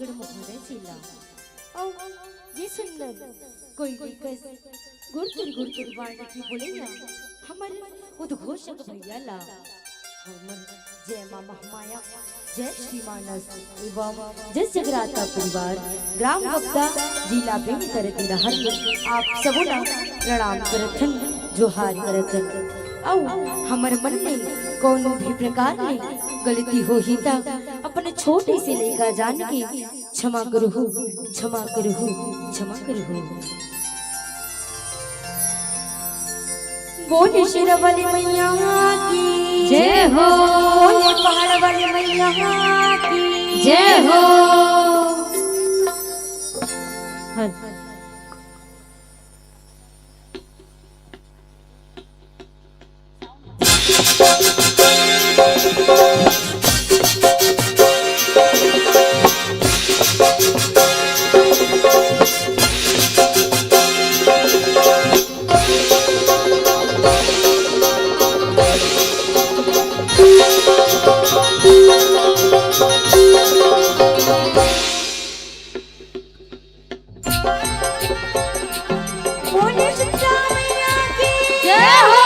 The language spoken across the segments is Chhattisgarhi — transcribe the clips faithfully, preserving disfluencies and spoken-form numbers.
महोदय जी ला। अउ ये सुंदर कोई दिग्गज गुरतुर गुरतुर वाणी के बोलइया हमर उद्घोषक भैया ला। हमर जय माँ महामाया, जय श्री मानस एवं जय जगराता परिवार, ग्राम बगदा, जिला बेमेतरा के डहर ले आप सबो ला प्रणाम करत हन, जोहार करत हन। अउ हमर मन ले कोनो भी प्रकार ले गलती होही त अपने छोटे से लइका जान के क्षमा करहू, क्षमा करहू, क्षमा करहू। बोले शेरा वाली मैया की जय हो। बोले पहाड़ वाली मैया की जय हो। बोले दुर्गा मैया की जय हो।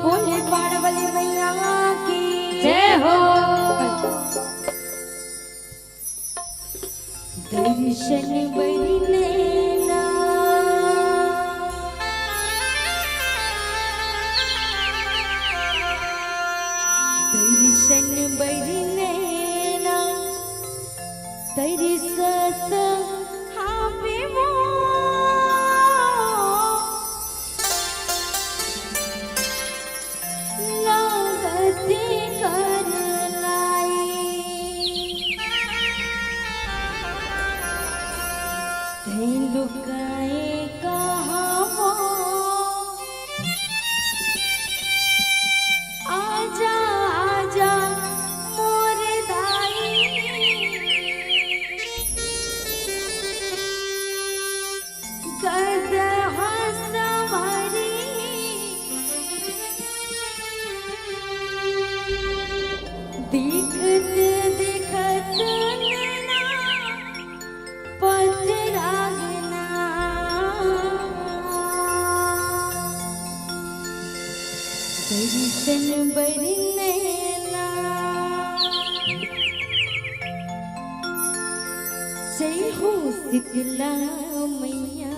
बोले पहाड़ वाली मैया की जय हो। दर्शन बरी नैना, दर्शन बरी नैना, तरसत हावे मोर। लागत कर लाई। तैं लुकाए कहाँ वो? आजा, आजा मोर दाई। गदहा सवारी दिखत दिखत नैना पथरा गे ना। दर्शन बरी नैना। जय हो शीतला मैया,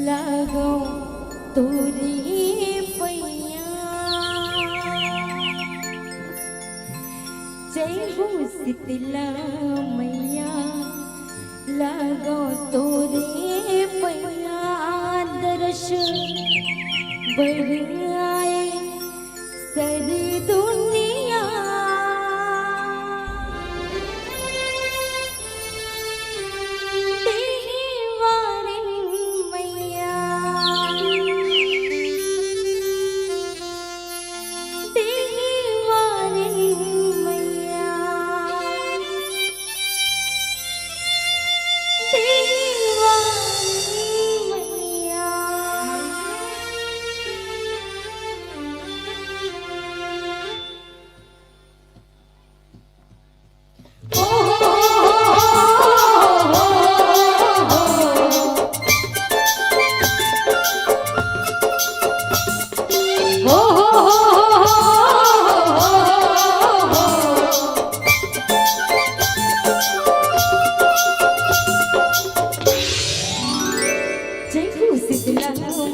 लागो तोरे पैया। जय हो शीतला मैया, लागो तोरे पैया। दरस बर आए सारी दुनिया। देही वारिन मैया, देही वारिन मैया। जय हो शीतला मैया,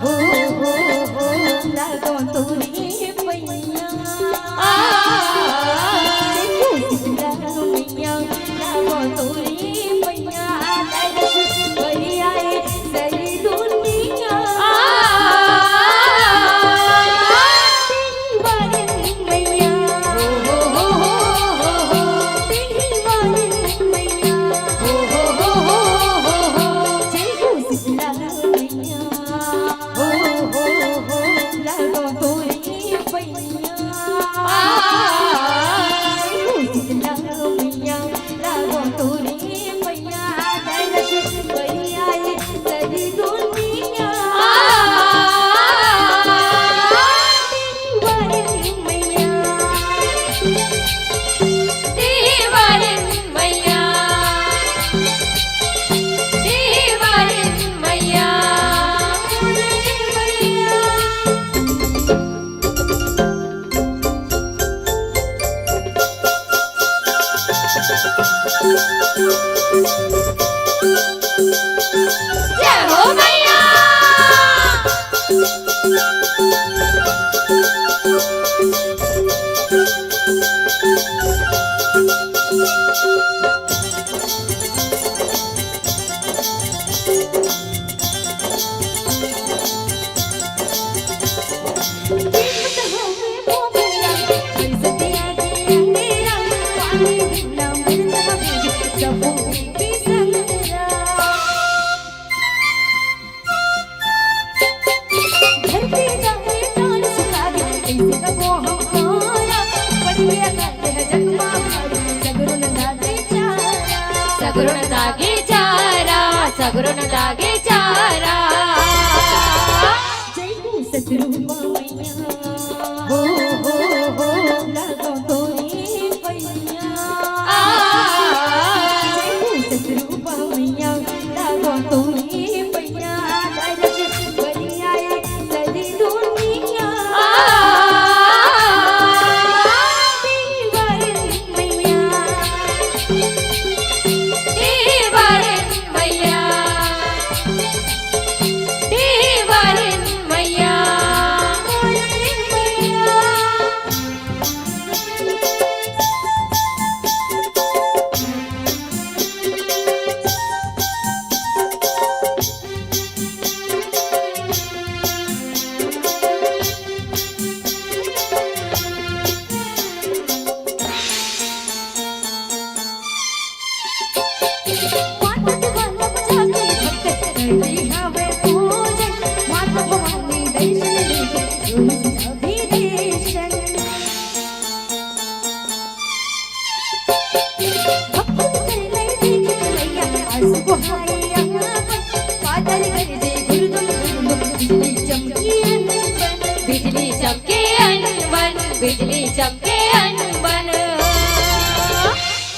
हो, हो, हो, लागो तोरे पैया। आ, जय हो शीतला मैया, लागो तोरे पैया। दरस बरी आए सारी दुनिया। आ, जय हो मैया। सगरो न दागे चारा, सगरो न दागे चारा। जय हो सतरूपा मैया, हो, हो, हो, लागो तोरे पैया। आ, जय हो सतरूपा मैया, लागो तोरे पैया। हवे पूजन, माता भवानी दर्शन देके रोहित अभिदेशन। भक्तन कर लय देखे मैया, आस बुहाई अपन। बादल गरजे गुरगुर गुरगुर, बिजली चमके अनबन। बिजली चमके अनबन, बिजली चमके अनबन।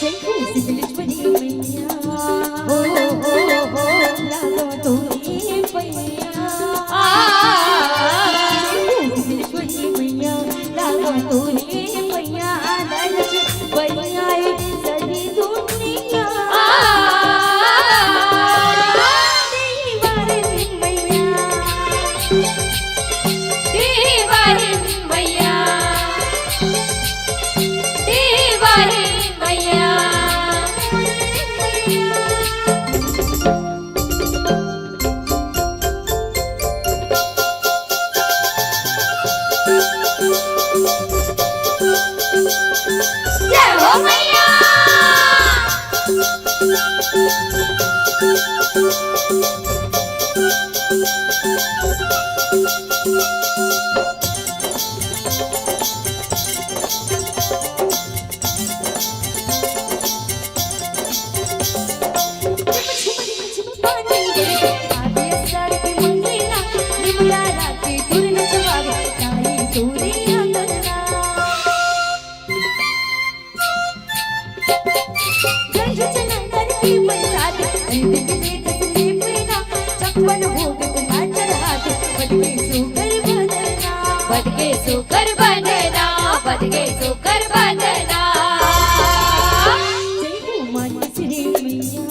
जय हो शीतलेश्वरी मैया, हो, हो, हो, लागो तोरे पैया। आ, जय हो शीतलेश्वरी मैया, लागो तोरे पैया। दरस बढ़िया ए सरी दुनिया। आ, देही बारिन मैया, देही बारिन मैया, देही बारिन मैया। जय हो मैया। चक्वन भोग के ना चढ़ात, बद के सुकर बदना, बद के सुकर बदना, बद के सुकर बदना। जय हो माता श्री मैया,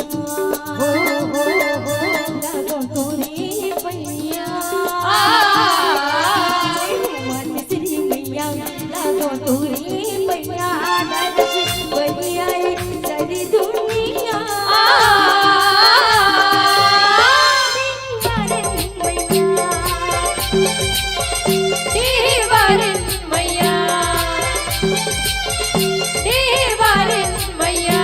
हो, हो, हो, लागो तोरे पैया। जय हो माता श्री मैया, लागो तोरे पैया। दरस बढ़िया ए सरी दुनिया। देही बारिन मैया, देही बारिन मैया।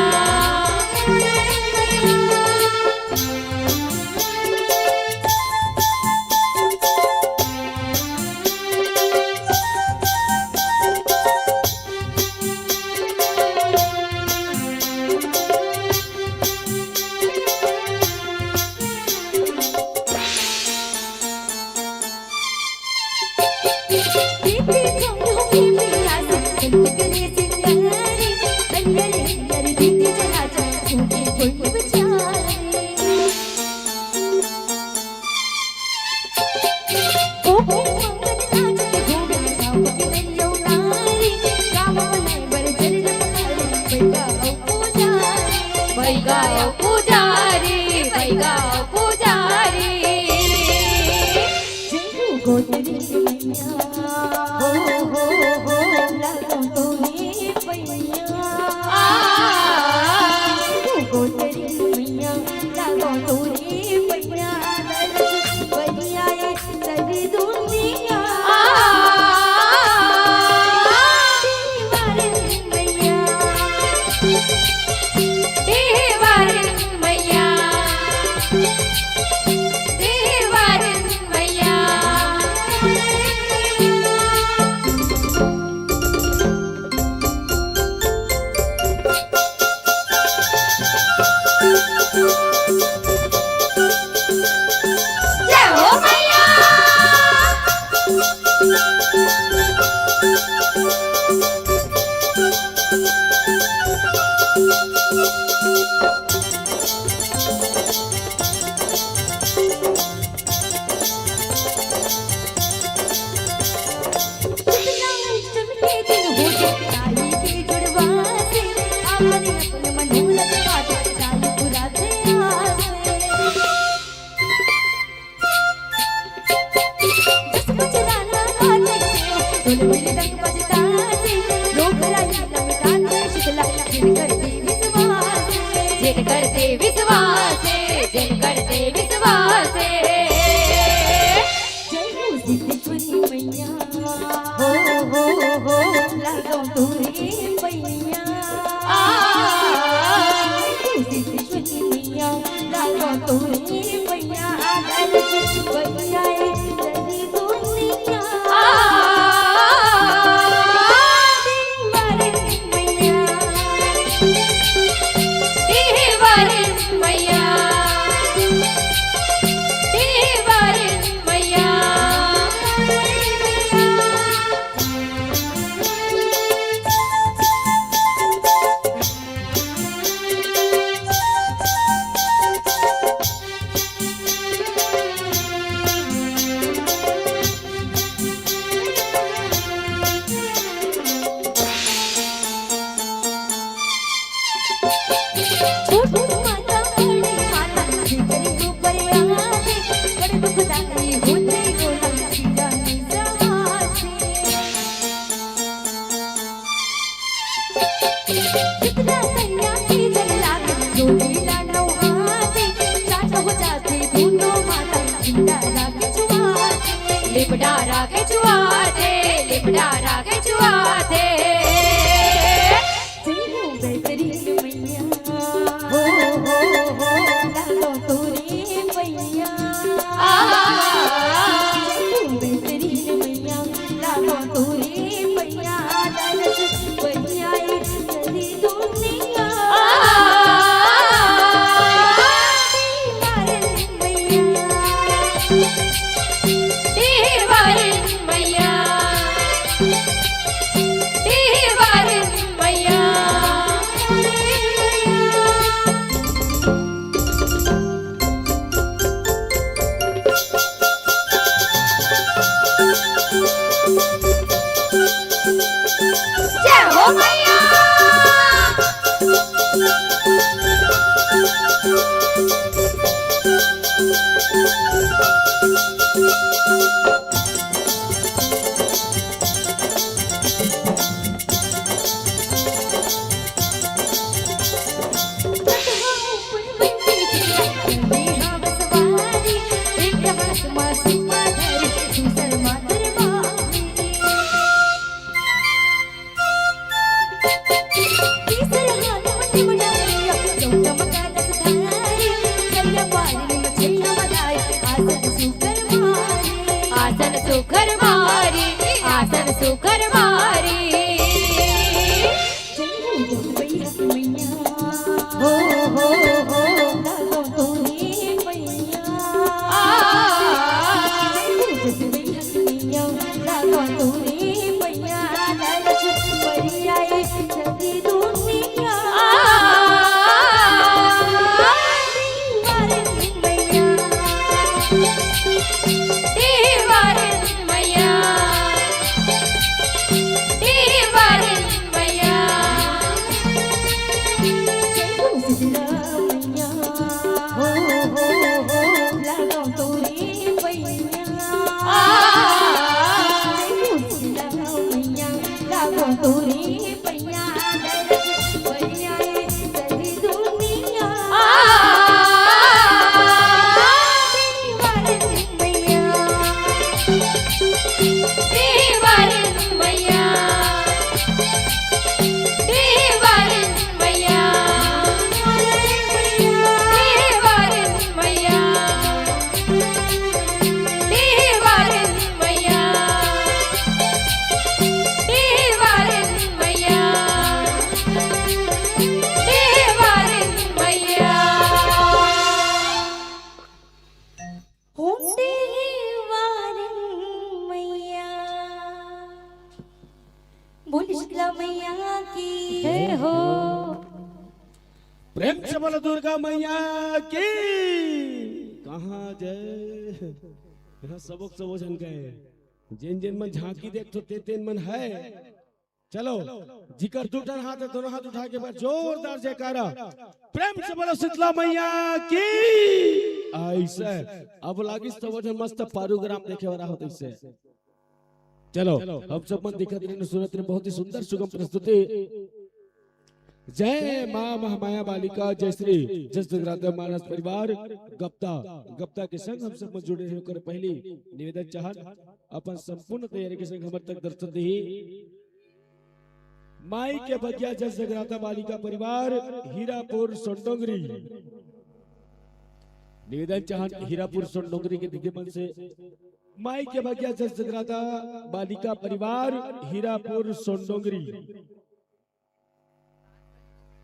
बैगा पुजारी, बैगा पुजारी। जय हो गोतरी मैया, हो, हो, हो, लागो तोरे पैया। जय हो गोतरी मैया, लागो तोरे पैया। दरस बढ़िया ए सरी दुनिया। लिपडारा के चुआथे, लिपडारा के चुआथे, लिपडारा के चुआथे। जय हो बेहतरीन मैया, हो, हो, हो, लागो तोरे मैया। आ, जय हो बेहतरीन मैया, लागो तोरे मैया। दरस बढ़िया ए चली दुनिया। आ, दीवार मैया। देवारिन मैया, देवारिन मैया। जय हो मैया। आसन सुकर मारी, आसन सुकर मारी। हो, हो, हो, लागो तोरे मैया। आ, जय हो जगमैया, लागो तोरे मैया। दरस बढ़िया ए चली दुनिया। आ, दीवार मैया। देवारिन मैया, देवारिन मैया। जय हो शीतला मैया, हो, हो, हो, लागो तोरे मैया। आ, जय हो शीतला मैया, लागो तोरे मैया। दरस बढ़िया ए चली दुनिया। आ, देवारिन मैया, देवारिन मैया, देवारिन मैया। देवारिन मैया, देवारिन मैया। देवारिन मैया, देवारिन मैया। हो देवारिन मैया। बोल शीतला मैया की। जय हो। प्रेम से बोलो दुर्गा मैया की। कहाँ जय। यहाँ सबक सबो झन गए। जेन जेन मन झांकी देखथो, ते तेन मन है। चलो, जिकर दू ठन हाथ है, दोनों हाथ उठा के एक बार जोरदार जयकारा। प्रेम से बोलो शीतला मैया की। ऐसे अब लागिस तो वो जो मस्त पारुग्राम देखे वाला होते इससे। चलो, हम सब मन दिखत रहे, सुनत रहे, बहुत ही सुंदर सुगम प्रस्तुति। जय माँ महामाया बालिका, जय श्री जस जगराता मानस परिवार गप्ता। गप्ता के संग हम सब मन जुड़े रहे, ओकर पहली निवेदन चाहत, अपन संपूर्ण तैयारी के संग हमर तक दर्शन दी। माई के बगिया जस जगराता बालिका परिवार हीरापुर सोनडोंगरी। निवेदन चाहत हीरापुर सोनडोंगरी के दीदी मन से, माई के बगिया जस जगराता बालिका परिवार हीरापुर सोनडोंगरी।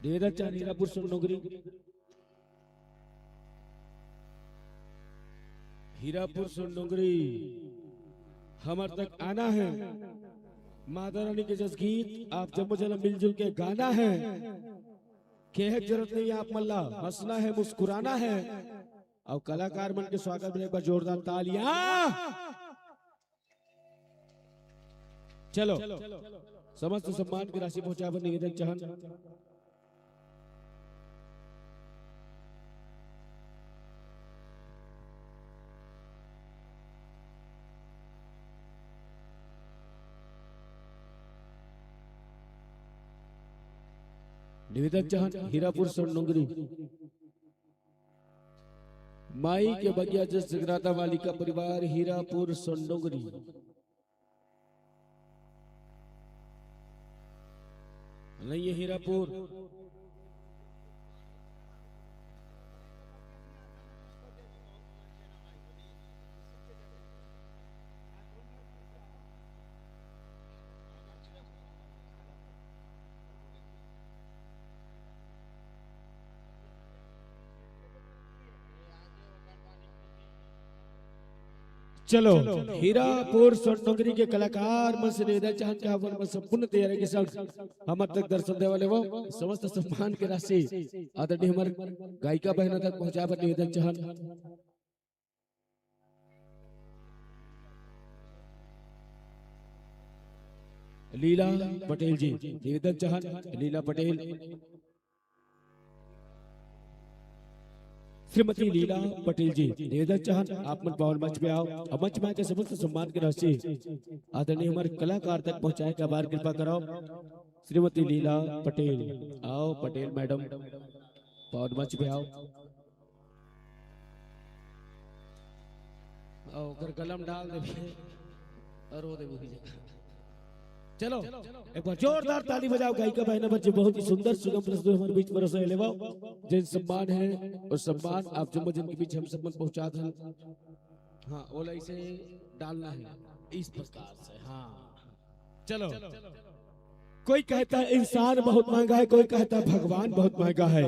निवेदन चाहत हीरापुर सोनडोंगरी। हीरापुर सोनडोंगरी हमर तक आना है। माता रानी के जस गीत आप जम्मो जना मिलजुल के गाना है। केहे के जरूरत नहीं है आप मन ला, हंसना है, मुस्कुराना है। अउ कलाकार मन के स्वागत में एक बार जोरदार तालियां। चलो, समस्त सम्मान के राशि पहुंचाए बर निवेदन चाहन। निवेदन चाहन हीरापुर सोनडोंगरी। माई के बगिया जस जगराता बालिका परिवार हीरापुर सोनडोंगरी। नहीं है हीरापुर। चलो, हीरापुर सोनडोंगरी के कलाकार मन से निवेदन चाहन के अपन मन संपूर्ण तैयारी के संग हमर तक दर्शन देवा लेवो। समस्त सम्मान के राशि आदरणीय हमर गायिका बहना तक पहुंचाए बर निवेदन चाहन। लीला पटेल जी, निवेदन चाहन, लीला पटेल। श्रीमती लीला पटेल जी, निवेदन चाहन, आप मन पावन मंच पे आओ और मंच में आके समस्त सम्मान के राशि आदरणीय हमर कलाकार तक पहुंचाए के बार कृपा कराओ। श्रीमती लीला पटेल, आओ पटेल मैडम, पावन मंच पे आओ। आओ, ओकर गला में डाल देबे और रो देबे की जगह। चलो, एक बार जोरदार ताली बजाओ गायिका बहना बर, जे बहुत ही सुंदर सुगम प्रस्तुति हमारे बीच परोसे लेवा। जिन सम्मान है, और सम्मान आप जम्मो जन के बीच हम सब मन पहुंचा देन। हाँ, ओला इसे डालना है इस प्रकार से। हाँ, चलो। कोई कहता है इंसान बहुत महंगा है, कोई कहता है भगवान बहुत महंगा है।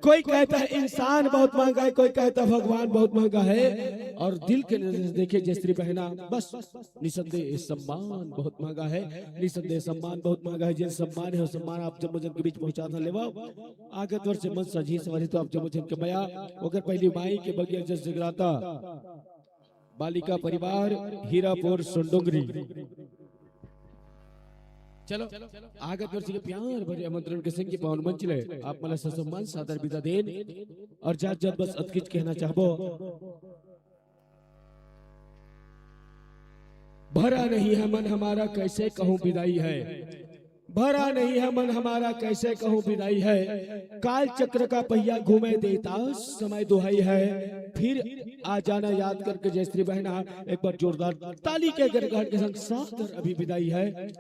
कोई कहता है इंसान बहुत महंगा है, कोई कहता है भगवान बहुत महंगा है। और दिल के नजर से देखे जय श्री बहना, बस निसंदेह सम्मान बहुत महंगा है। निसंदेह सम्मान बहुत महंगा है। जिन सम्मान है, वो सम्मान आप जम्मो जन के बीच पहुंचा था लेवा। आगे तौर से मन सजी सवारी तो आप जम्मो जन के मया। ओकर पहली माई के बगिया जस जगराता बालिका परिवार हीरापुर सोनडोंगरी। चलो, आगे तौर से प्यार भरे आमंत्रण के संग के पावन मंच ले आप मला ससम्मान सादर विदा देन। और जात जात बस अतकिच कहना चाहबो, भरा नहीं है मन हमारा, कैसे कहूँ विदाई है। भरा नहीं है मन हमारा, कैसे कहूँ विदाई है। काल चक्र का पहिया घूमे देता समय दुहाई है। फिर आ जाना याद करके जय श्री बहना। एक बार जोरदार ताली के गड़गड़ के संग सादर अभी विदाई है।